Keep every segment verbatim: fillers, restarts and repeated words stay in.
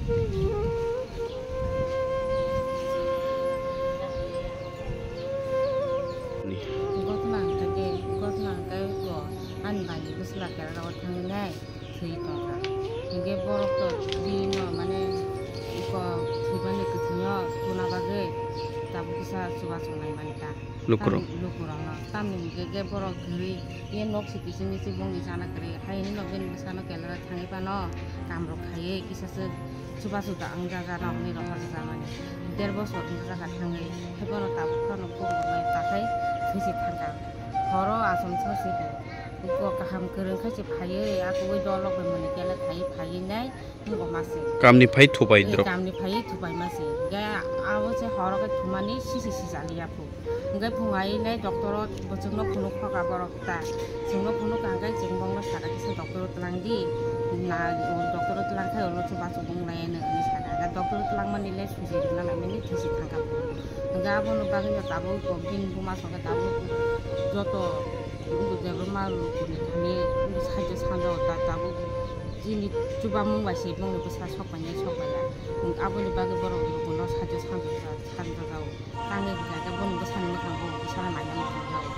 Gotna hwnkhe, gotna hwnkhe ko ani bai ni bwsla kera o thangwi nai thwi tongkha. Hinkhe borok to bini no mane ko thwimani kwthwino tuna bagwi tabuk kisa chubachu nai mani ta. Lukurok. Tam-, lukurokno. Tamni hinkhe khe borok kwrwi ye nok si kising ni si bongni chana kwrwi. Hai hwnwi no bini bwsano kelera thangwi phano kam rok khaiwi kisa se chubachu da ang jaga rok ni rok jaga mani. Der bosor wng jaga thangwi. Hai bono tabuk phano kok rok bai takhai thwi si thangkha. Horo achomsa si khe. Ko kaham kwrwng khai se phaiwi, akugwi dolok bai mani kele khai phaiwi nai. Wngkha ma se. Kamni phai thubai drop. Kamni phai thubai ma se. Ga abo se horo khe thumani sisi sijali ya phu. Hingke phung ai nai doctor o bwswk no phunuk kha borok ta. Chwng no phunuk kha hingke chwng bong no saka kisa doctor o twlang di. Na doctor o twlang khai ulo chubachu bong lai nw hinwi saka. Ga doctor o twlang mani le suji rwna nai mani thisi thang kha phu. Hingke abo no bagwi no tabuk bini buma song khe tabuk joto debra ma rukuni thani saijo sanjao ta tabuk. Chini chubamung bai se bongni bwsa sok painai sok paiya. Aboni bagwi borok bono saijo sanjajak, sanjajao. Tangwi hwnkhe boni bwsani mwkhang bo bwsano naina muchungjao.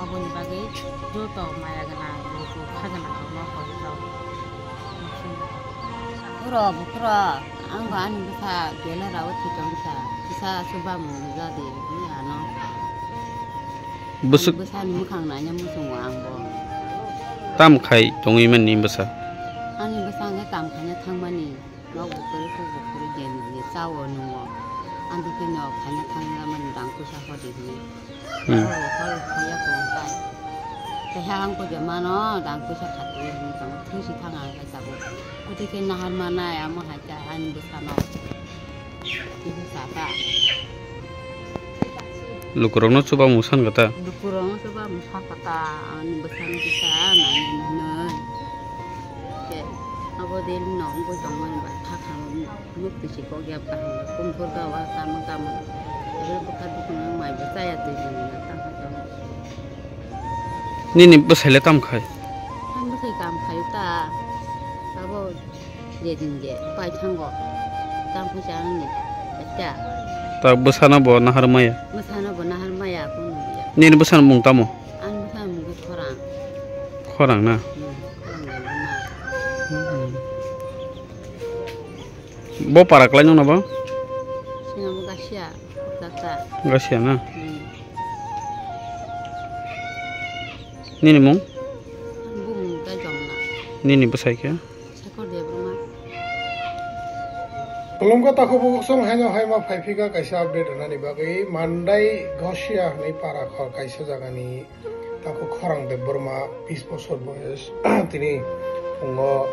Aboni bagwi joto maya gwnang, luku kha gwnang rokno koi jao. Buphuru, buphuru, ang bo ani bwsa bela rao thwi tong kha. Kisa chubamung jadi hwnwi ano. Bwswk- Ani bwsani mwkhang naina muchungo ang bo. Tam khai tongwi mani bwsa? Ani bwsa hwnkhe kam khaina thangmani. Nok bukhuri, kuk bukhuri, je je chao nungo. Andikhe no khaina thangya mani dang puisa hodi hwnwi. Hmm. Hol, hol khaya kong kai. Taiha ang ko je mano dang puisa khatwi hwnwi tong. Thwisi thang ang khai tabuk. Andikhe nahar manai amo hai ta ani bwsano. Ini saka. Lukurokno chuba musan kata. Lukurokno chuba musan kata. Ani bwsano kisa nai nai nai. Ke abo de nong bo tongmani ba thakha. Nuk tisi kok ya kaham kumkur gawa tamo tamo. Ebe bwkha dukung mai bo chaya twi jani na tamo tamo. Nini bwsai le tam khai? Ang bwsai kam khai ta. Abo je din je pai thango. Tam phusa ang ni. Acha. Ta bwsano bo nahar maya? Bwsano bo nahar maya kunu ya. Nini bwsano mung tamo? Ang bwsano mung khorang. Khorang na? Hmm, khorang de ma. Hmm. Bo para kwlai nung na bo? Sina bo gasia, kata. Gasia na? Hmm. Nini mung? Bumung ta jomna. Nini bwsai khe? Sekor Debbarma. Kolomka takhuk bukhuk song haino haima phaiphika kaisa update rwnani bagwi Mandai Gosia hwnwi para khor kaisa jagani Takhuk Khorang Debbarma, bis bosor boyos, tini phungo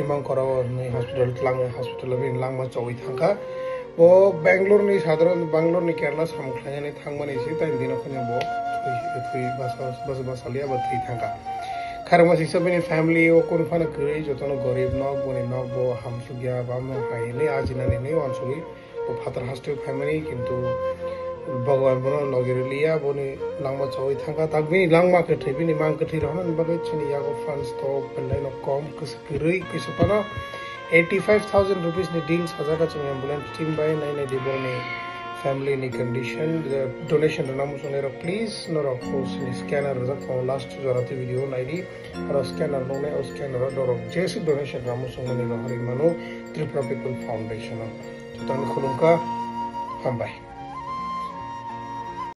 imang korao hwnwi hospital twlangwi hospital bini langma chogwi thangkha. Bo Bangalore ni sadharan, Bangalore ni Kerala samung khlainani thangmani se, tai dino kheno bo thwi, thwi basa, basa, basa liya ba thwi thangkha. Kharma singsa bini family o kunu phano kwrwi, jotono gorib nok, boni nok bo hamsukya, bamo hai hwnwi ajinani hwnwi uansugwi. Bo phatar hasteo phaimani, kintu Bhagwan bono logi rwliya, boni langma chogwi thangkha. Tak bini langma kwthwi, bini mang kwthwi rohornani bagwi chini yago funds to belai no kom, kwrwi kisa phano eighty five thousand rupees ni deal sajak, chwng ambulance team bai nai nai di boni family ni condition, donation rwna muchungnai rok please norok post ni scanner rwjak tongo, last jora twi video nai di, aro scanner nuknai, o scanner o norok jesi donation rwna muchungmani rohorwi mano, Tripura People Foundation o. Jotono khulumkha, hambai.